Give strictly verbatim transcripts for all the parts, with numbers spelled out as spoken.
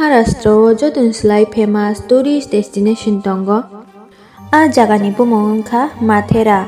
Maharashtra o joto ni slai famous tourist destination tongo. A jaga ni bumung wngkha Mathera.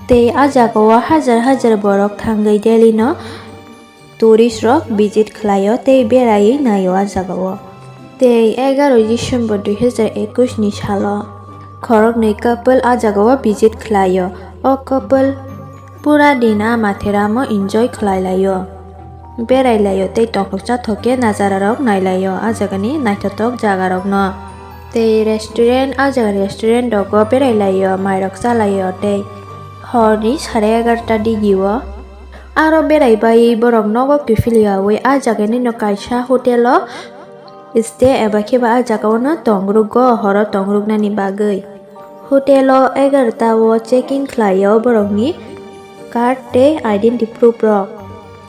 Tei a jaga o hajar hajar borok thangwi daily no tourist rok visit khlaio tei beraiwi naio a jaga o. Tei egaroh December dui hajar ekush ni salo khoroknwi couple a jaga o visit khlaio. O couple pura din a Mathera mo enjoy khlai laio, berai laio tei tongthok chathok khe nazara rok nai laio a jaga ni naithothok jaga rok no. Tei restaurant, a jaga restaurant rogo berai laio, mairok cha laio tei hor ni sare egarota digi o. Aro berai bai borok nogo kiphilwi awi a jaga ni no kaisa hotel o stay eba khe ba a jaga o no tong rwgo horo tong rwgnani bagwi. Hotel o egarota o check in khlaio borok ni card tei identity proof rok.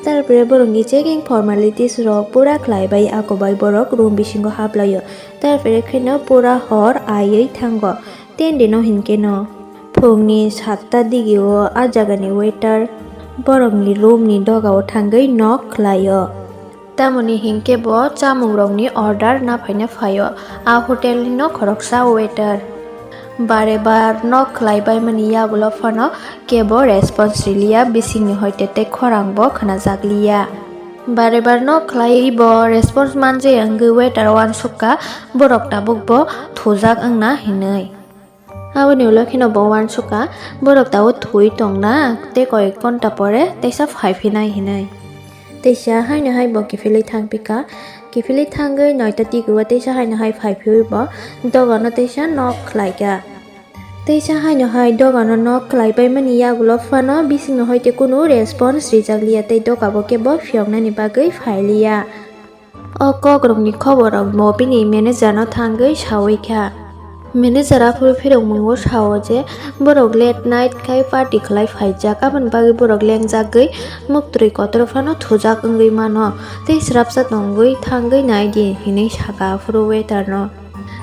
Tarpore borok ni checking formalities rok pura khlai bai ako bai borok room bisingo hap laio. Tarpore kheno pura hor aiwi thango. Ten din o hinkhe no phungni satta digi o a jaga ni waiter borok ni room ni doga o thangwi knock khlaio. Tamoni hinkhe bo chamung rok ni order na phaina phaio a hotel ni no khoroksa waiter. Bare bar knock khlai bai mani yagulo phano kebo response riliya, bisingni hoite tei khorang bo khwnajak liya. Bare bar knock khlai bo response manjaya wngwi waiter uansukha borok tabuk bo thujak wngna hinwi. Aboni ulo kheno bo uansukha borok tabuk thwi tongna tei koyek ghonta pore teisa phai phinai hinwi. Teisa haino hai bo kiphilwi thang phikha, kiphilwi thangwi noita tiguo teisa haino hai phai phiwi bo dogano teisa knock khlaikha. Teisa haino hai dogano knock khlai paimani yagulo phano bisingni hoite kunu response rijak liya tei doga bo kebo phiyoknani bagwi phai liya. O kok rokni khobor rok bo bini manager no thangwi sawi kha. Manager aphuru phirok mungo sao je borok late night khai party khlai phaijak, aboni bagwi borok lengjagwi muktwi kotor phano thujak wngwi mano tei srapsa tongwi thangwi nai di hinwi sakha aphuru waiter no.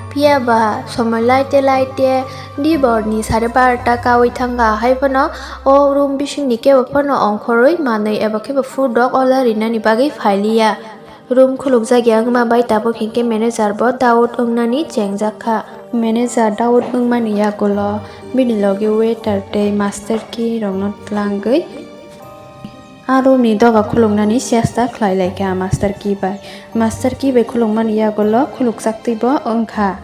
Phiya ba somoi laite laite diborni sare barota kawi thangkha, hai phano o room bisingni kebo phano ongkhorwi manwi eba khe bo food rok order rinani bagwi phai liya. Room khulukjak ya wngma bai tabuk hinkhe manager bo doubt wngnani chengjak kha. Manager doubt wngmani yagulo bini logi waiter tei master key rokno tlangwi a room ni doga khuluknani chesta khlai lai kha master key bai. Master key bai khulukmani yagulo khulukchaktwi bo wng kha.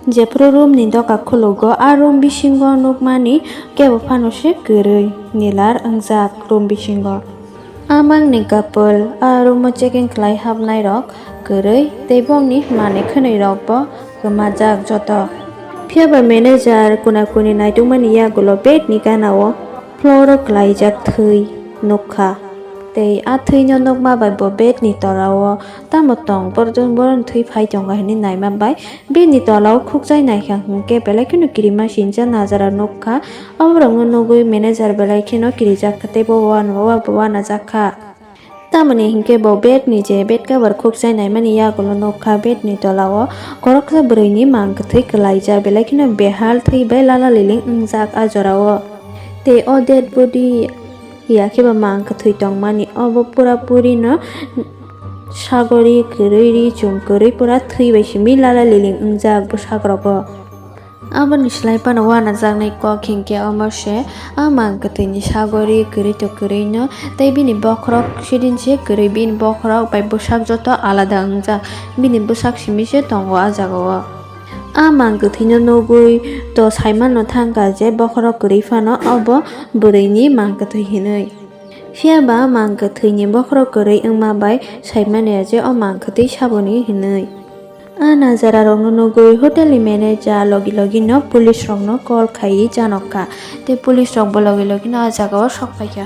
Jephuru room ni doga khulugo, a room bisingo nukmani kebo phano se kwrwi nilar wngjak room bisingo. A mangni couple a room o checking khlai habnai rok kwrwi tei bongni manwi khwnwi rok bo kwmajak joto. Phiya ba manager kuna kuni naitukmani yagulo bed ni gana o floor o klaijak thwi nukha. Tei a thwino nukma bai bo bed ni tola o tamo tong, borok, borokni thwi phai tongo hinwi naima bai bini tola o khukchai naikha hinkhe belai kheno kirima sincha najara nukha. Oborokno nugwi manager belai kheno kirijak kha tei bo uanajak kha. Tamoni hinkhe bo bed ni je bed cover khukchai naimani yagulo nukha, bed ni tola o khoroksa bwrwi ni mang kwthwi kwlaijak, belai kheno behal thwi bai lala liling wngjak a jora o. Tei o dead body ya khe bo mang kwthwi tongmani, obo pura puri no sagori kwrwi ri chum kwrwi pura thwi bai simi lala liling wngjak bwsak rogo. Aboni slai phano uanajaknai kok hinkhe omo se a mang kwthwini sagori kwrwi to kwrwino tei bini bokhorok sidin se kwrwi, bini bokhorok bai bwsak joto alada wngjak, bini bwsak simi se tongo a jaga o. A mang kwthwino nugwi to saimano thangkha je bokhorok kwrwi phano obo bwrwini mang kwthwi hinwi. Phiya ba mang kwthwini bokhorok kwrwi wngma bai saimanya je o mang kwthwi saboni hinwi. A najararokno nugwi hotelni manager logi logi no police rokno call khaiwi janok kha, tei police rokbo logi logi no a jagao sok paikha.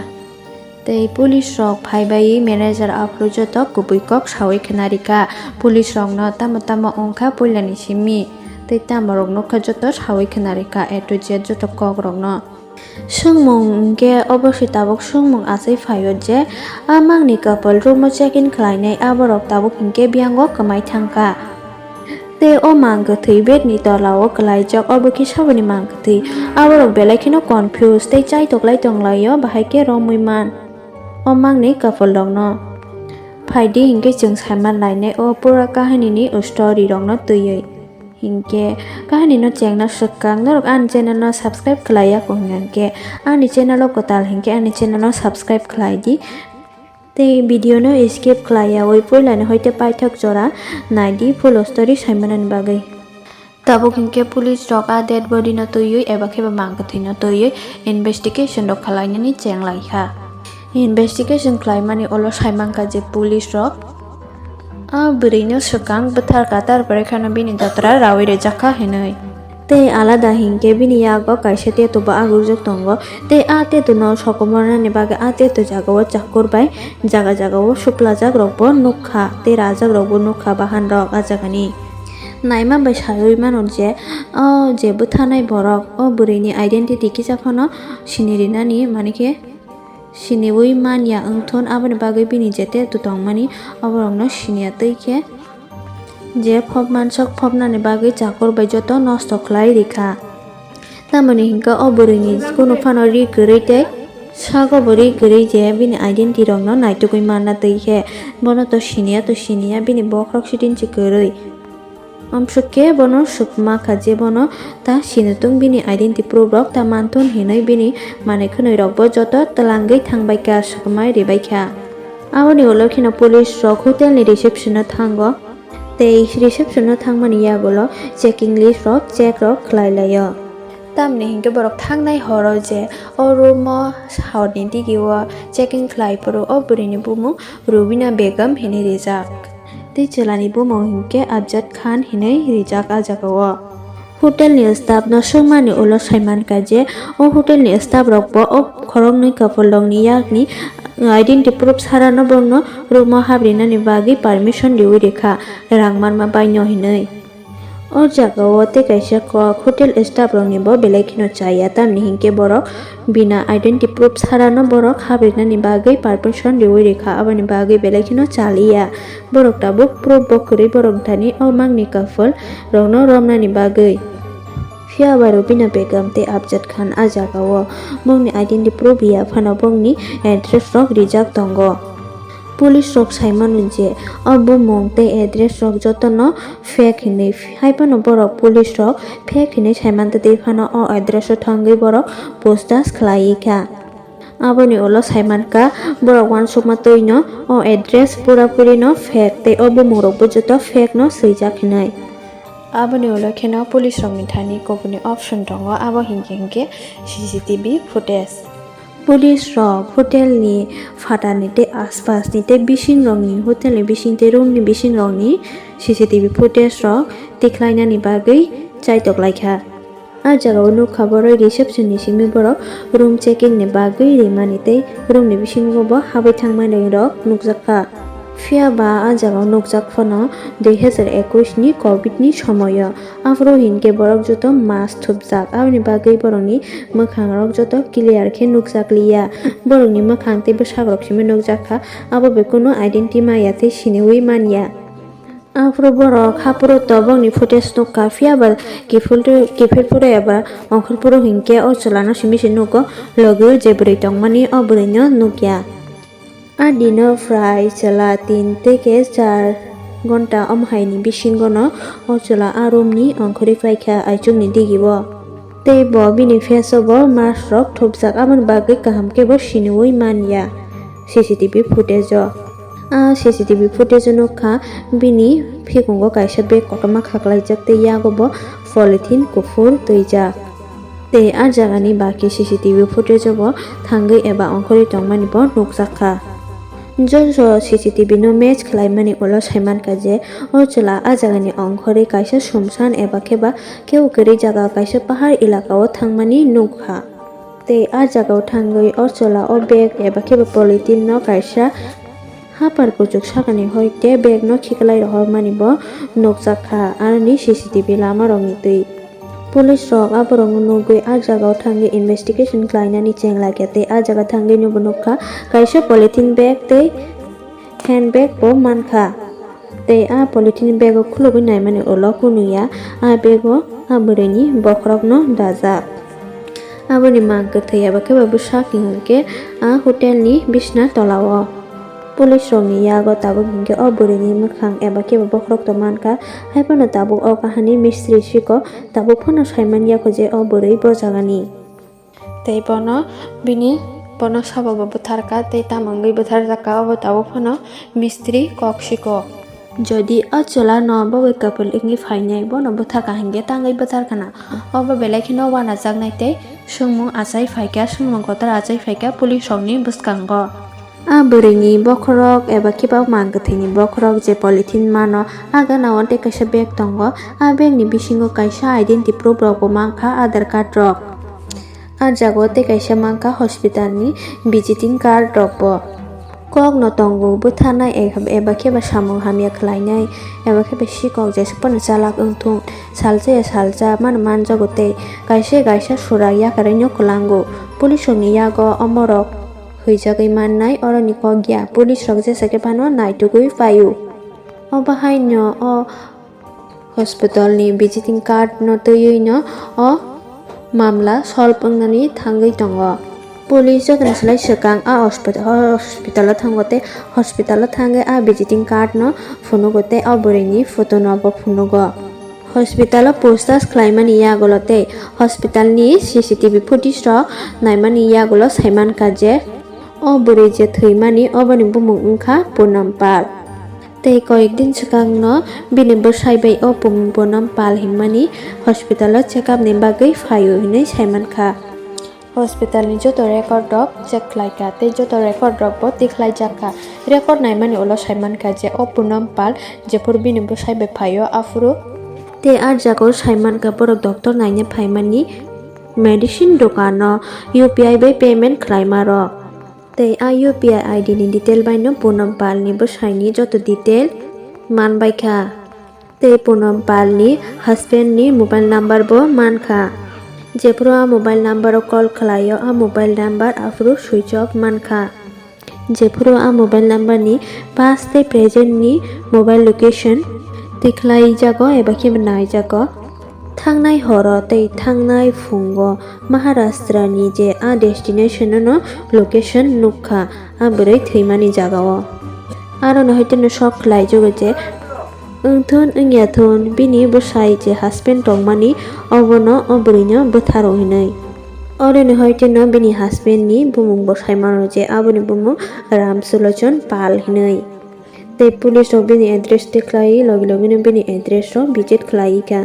Tei police rok phaibai manager aphuru joto kubui kok sawi khna rikha. Police rokno tamo tamo wngkha puilani simi, tei tamo rok nukha joto sawi khna rikha A to Z joto kok rokno. Swngmung hinkhe obo se tabuk swngmung achai phaio je a mangni couple room o check in khlainai aborok tabuk hinkhe biyango kwmai thangkha. Tei o mang kwthwi bed ni tola o kwlaijak, obo khe saboni mang kwthwi. Aborok belai kheno confuse tei chaitok lai tonglaio, bahai khe romwi man o mangni couple rokno. Phaidi hinkhe chwng saiman lainai o pura kahinini story rokno twiwi. Hinkhe kahinino chengna swkang norok ani channel no subscribe khlaiya kho hinkhe ani channel o kwtal hinkhe ani channel no subscribe khlaidi. Tei video no skip khlaiyawi puilani hoite paithak jora naidi full story saimanani bagwi. Tabuk hinkhe police rok a dead body no twiwi eba khe ba mang kwthwi no twiwi investigation rok khlainani cheng lai kha. Investigation khlaimani ulo saimankha je police rok a bwrwi no swkang bwthar ka, tarpore kheno bini dotra rawi rijak kha hinwi. Tei alada hinkhe bini yago kaisa tattoo bo agurjak tongo. Tei a tattoo no sokomornani bagwi a tattoo jagao chakur bai jaga jagao suplajak rokbo nukha tei rajak rokbo nukha bahan rok a jagani. Naima bai sawi mano je o je bwtharnai borok o bwrwini identity kisa phano sinirinani manikhe siniwi manya wngthun, aboni bagwi bini je tattoo tongmani oborokno siniya twi khe je phopmansok phopnani bagwi chakur bai joto nosto khlai rikha. Tamoni hinkhe o bwrwini kunu phano ri kwrwi tei sago bo ri kwrwi je bini identity rokno naitugwi manna twi khe bono to siniya to siniya bini bokhorok sitin se kwrwi. Amswk khe bono swkma kha je bono ta sinitung bini identity proof rok ta manthun hinwi bini manwi khwnwi rokbo joto twlangwi thangbai kha, swkmai ribai kha. Aboni ulo kheno police rok hotel ni reception o thango. Tei reception o thangmani yagulo checking list rok check rok khlai laio. Tamni hinkhe borok thangnai horo je o room o horni digi o checking khlai phuru o bwrwini bumung Rubina Begum hinwi rijak. Tei chwlani bumung hinkhe Amjad Khan hinwi rijak a jagao. Hotel ni staff no swngmani ulo saimankha je o hotel ni staff rokbo o khoroknwi couple rokni yakni identity proof sarano borokno room o habrinani bagwi permission riwi rikha, rang manma baino hinwi. O jagao tei kaisa kok hotel staff rokni bo belai kheno chaya, tamni hinkhe borok bina identity proof sarano borok habrinani bagwi permission riwi rikha, aboni bagwi belai kheno chaliya. Borok tabuk proof bo kwrwi borok thani o mangni couple rokno romnani bagwi. Phiya ba Rubina Begum tei Amjad Khan a jagao bongni identity proof ya phano bongni address rok rijak tongo. Police rok saimano je o bumung tei address rok jotono fake hinwi, hai phano borok police rok fake hinwi saimantwi twi phano o address o thangwi borok puchtas khlai kha. Aboni ulo saimankha borok uansukma twino o address pura purino fake tei o bumung rokbo joto fake no swijak hinwi. Aboni ulo kheno police rokni thani kubuni option tongo, abo hinkhe hinkhe C C T V footage. Police rok hotel ni phatarni tei aspas ni tei bising rokni, hotel ni bising tei room ni bising rokni C C T V footage rok tikhlainani bagwi chaitok laikha. A jagao nukha borok reception ni simi borok room checking ni bagwi rimani tei room ni bisingo bo habwi thangmani rok nukjakha. Phiya ba a jagao nukjak phano dui hazar ekush ni covid ni somoio. Aphuru hinkhe borok joto mask thupjak, aboni bagwi borokni mwkhang rok joto clear khe nukjak liya. Borokni mwkhang tei bwsarok simi nukjakha, abo bai kunu identity maya tei siniwi manya. Aphuru borok haphuru tobokni footage nukha, phiya ba kiphiltu-, kiphilphuru eba ongkhorphuru hinkhe o chwlano simi se nugo, logi o je bwrwi tongmani o bwrwino nukya. A dino prai chwla tin tei ke char ghonta om haini bisingono o chwla a roomni ongkhorwi phaikha aichukni digio. Tei bo bini face o bo mask rok thupjak, aboni bagwi kaham khe bo siniwi manya C C T V footage o. A C C T V footage o nukha bini phikungo kaisa bag kotorma khaklaijak tei yago bo polythene kuphur twijak. Tei a jagani baki C C T V footage o bo thangwi eba ongkhorwi tongmani bo nukjakha. Joto C C T V no match khlaimani ulo saimankha je o chwla a jagani ongkhorwi kaisa sumsan eba khe ba kebo kwrwi jaga kaisa pahar elaka o thangmani nukha. Tei a jagao thangwi o chwla o bag eba khe ba polythene no kaisa hapar kuchuk sakani hoite bag no khiklai rohormani bo nukjakha aroni C C T V lama rokni twi. Police rok a borokno nugwi a jagao thangwi investigation khlainani cheng laikha tei a jaga thangwino bo nukha kaisa polythene bag tei handbag bo mankha. Tei a polythene bag o khulugwi naimani ulo kunuya a bag o a bwrwini bokhorokno dajak. Aboni mang kwthwi eba khe ba bwsak hinkhe a hotel ni bisna tola o. Police rokni yago tabuk hinkhe o bwrwini mwkhang eba khe bo bokhorok tong mankha, haiphano tabuk o kahani mistri siko tabuk phano saiman yakho je o bwrwi bo jagani. Tei bono bini bono sabo bo bwtharkha tei tamo wngwi bwtharjakha obo tabuk phano mistri kok siko. Jodi o chwla no bogwi kapil wngwi phainai, bono bwtharkha hinkhe tangwi bwtharkhana. Obo belai kheno wanajaknai tei swngmung achai phaikha, swngmung kotor achai phaikha police rokni bwskango. A bwrwini bokhorok eba khe ba mang kwthwini bokhorok je polythene mano, a gana o tei kaisa bag tongo. A bag ni bisingo kaisa identity proof rok bo mankha, Aadhaar card rok. A jaga o tei kaisa mankha hospital ni visiting card rok bo. Kok no tongo bwtharnai eba khe ba samung hamya khlainai eba khe ba sikok jesa phano chalak wngthung, salsa ya salsa mano manjago tei kaisa kaisa sura yakarwi no kwlango. Police rokni yago omorok hwijagwi mannai oroni kok ya, police rok jesa khe phano naitugwi paio. Obo haino o hospital ni visiting card no twiwi no o mamla solve wngnani thangwi tongo. Police jotono slai swkang a hospital, hospital o thango tei hospital o thangwi a visiting card no phunugo tei o bwrwini photo no bo phunugo. Hospital o puchtas khlaimani yagulo tei hospital ni C C T V footage rok naimani yagulo saimankha je o bwrwi je thwimani oboni bumung wngkha Poonam Pal. Tei koyek din swkangno bini bwsai bai o Poonam Pal hinmani hospital o check up ni bagwi phaio hinwi saimankha. Hospital ni joto record rok check khlaikha tei joto record rok bo tikhlaijakha. Record naimani ulo saimankha je o Poonam Pal jephuru bini bwsai bai phaio aphuru tei ah jagao saimankha borok doctor naina phaimani medicine dukano U P I bai payment khlaima rok. Tei ah U P I I D ni detail bai no Poonam Pal ni bwsai ni joto detail manbaikha. Tei Poonam Pal ni husband ni mobile number bo mankha. Jephuru ah mobile number o call khlaio, ah mobile number aphuru switch off mankha. Jephuru ah mobile number ni past tei present ni mobile location tikhlai jago eba khe nai jago. Thangnai horo tei thangnai phungo Maharashtra ni je a destination no location nukha a bwrwi thwimani jagao. Aro no haitino sok khlai jago je wngthun wngya thun bini bwsai je husband tongmani obono o bwrwi no bwtharo hinwi. Oro no haitino bini husband ni bumung bo saimano je aboni bumung Ram Sulochon Pal hinwi. Tei police rok bini address tikhlai logi logi no bini address o visit khlai kha.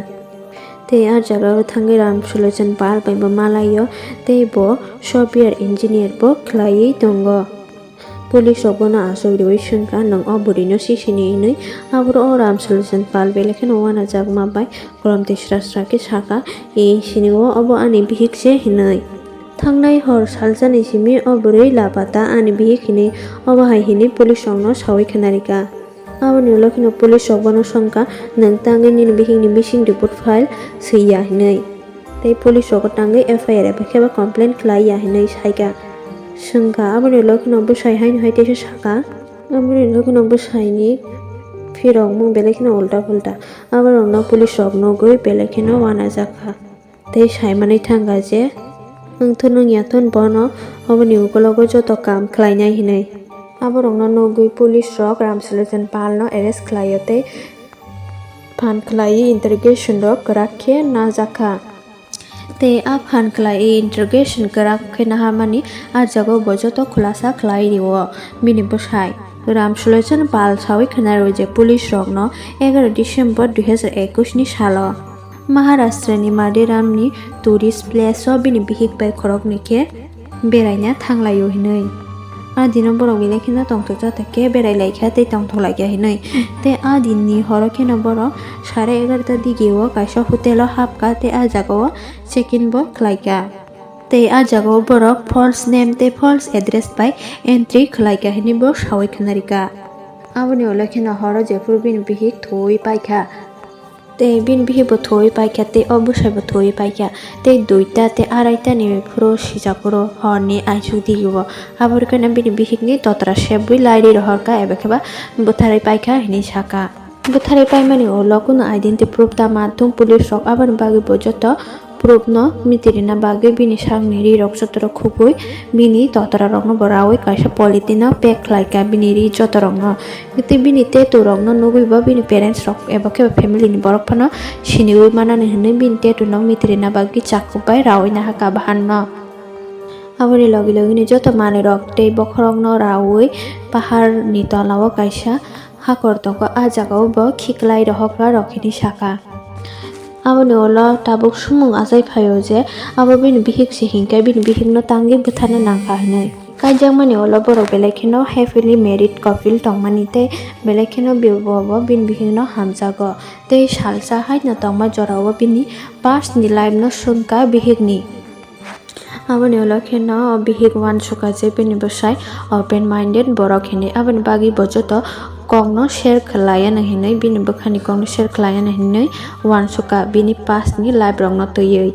Tei ah jaga o thangwi Ram Sulochon Pal bai bo malaio tei bo software engineer bo khlaiwi tongo. Police rok bono aswk riwi swngkha, "Nwng o bwrwi no sisini?" hinwi. Aboro o Ram Sulochon Pal belai kheno uanajakma bai kolom twi sra sra khe sakha, "E, sini o, obo ani bihik se," hinwi. Thangnai hor salsani simi o bwrwi lapata ani bihik hinwi, obo hai hinwi police rokno sawi khwnarikha. Aboni ulo kheno police rok bono swngkha, "Nwng tangwi nini bihikni missing report file swi ya?" hinwi. Tei police rogo tangwi F I R eba khe ba complain khlai ya hinwi saikha. Swngkha, aboni ulo kheno bwsai haino hai teisa sakha. Aboni ulo kheno bwsaini phirokmung belai kheno ulta pulta. Aborokno police rok nugwi belai kheno uanajakha. Tei saimanwi thangkha je, "Wngthun wngya thun bono oboni ukologo joto kam khlainai," hinwi. Aborokno nugwi police rok Ram Sulochon Palno arrest khlaio tei phan khlaiwi interrogation rok kwrak khe najakha. Tei a phan khlaiwi interrogation kwrak khe naharmani a jagao bo joto khulasa khlai rio bini bwsai. Ram Sulochon Pal sawi khwnaro je police rokno egaroh December dui hazar ekush ni salo Maharashtra ni Madhuram ni tourist place o bini bihik bai khoroknwi khe beraina thanglaio hinwi. A dino borok belai kheno tongthok chathok khe berai laikha tei tongthok laikha hinwi. Tei a dinni horo kheno borok sare egarota digio kaisa hotel o hapkha tei a jagao check in bo khlaikha. Tei a jagao borok false name tei false address bai entry khlaikha hinwi bo sawi khwnarikha. Aboni ulo kheno horo jephuru bini bihik thwi paikha. Tei bini bihik bo thwi paikha tei o bwsai bo thwi paikha. Tei duita tei araita ni phuru sijak phuru horni aisuk digio. Aboni ulo kheno bini bihikni totra sebwi lairi rohorkha eba khe ba bwtharwi paikha hinwi sakha. Bwtharwi paimani ulo kunu identity proof ta manthung police rok, aboni bagwi bo joto Proof no mitirina bagwi bini sakni ri rok joto rok khugwi bini totra rok no bo rawi kaisa polythene o pack khlai kha bini ri joto rok no. Tei bini tattoo rok no nugwi bo bini parents rok eba khe family ni borok phano siniwi manani hinwi bini tattoo no mitirina bagwi chakhuk bai rawi nahakha bahan no. Aboni logi logi ni joto manwi rok tei bokhorok no rawi pahar ni tola o kaisa hakor tongo, ah jaga o bo khiklai rohokla rok hinwi sakha. Aboni ulo tabuk sumung achai phaio je abo bini bihik se hinkhe bini bihik no tangwi bwtharna nangkha hinwi. Kaijakmani ulo borok belai kheno happily married couple tongmani tei belai kheno bo bo bini bihik no hamjago tei salsa haino tongma jorao bini past ni life no swngkha bihik ni. Aboni ulo kheno o bihik uansukha je bini bwsai open minded borok hinwi, aboni bagwi bo joto kokno share khwlaiya hinwi, bini bwkhani kokno share khwlaiya hinwi uansukha bini past ni life rokno twiwi.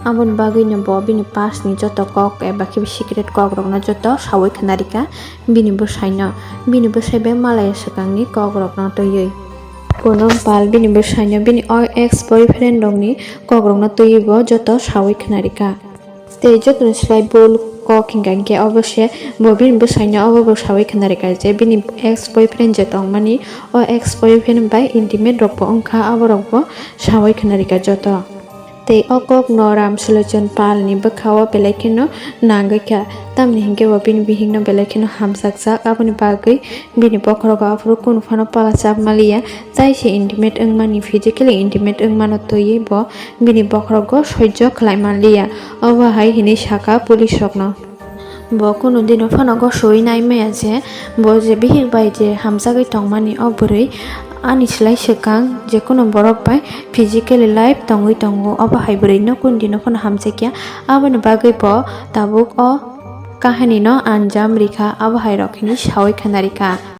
Aboni bagwino bo bini past ni joto kok eba khe secret kok rokno joto sawi khwnarikha bini bwsaino, bini bwsai bai malaya swkangni kok rokno twiwi. Kunun Pal bini bwsaino bini o ex boyfriend rokni kok rokno twiwi bo joto sawi khwnarikha. Tei jotoni slai bul kok hingka hinkhe obo se bo bini bwsaino obo bo sawi khwnarikha je bini ex boyfriend je tongmani o ex boyfriend bai intimate rokbo wngkha, aborokbo sawi khwnarikha joto. Tei o kokno Ram Sulochon Palni bwkhao belai kheno nangwi kha, tamni hinkhe bo bini bihikno belai kheno hamjakjak, aboni bagwi bini bokhorogo aphuru kunu phano pala chap manliya, tai se intimate wngmani, physically intimate wngmano twiwi bo bini bokhorogo soijo khlai manliya, obo hai hinwi sakha police rokno. Bo kunu dino phano gosoi nai maya je bo je bihik bai je hamjagwi tongmani o bwrwi ani slai swkang je kunu borok bai physically life tongwi tongo, obo hai bwrwi no kunu dino phano hamjakya, aboni bagwi bo tabuk o kahani no anjam rikha, abo hai rok hinwi sawi khwnarikha.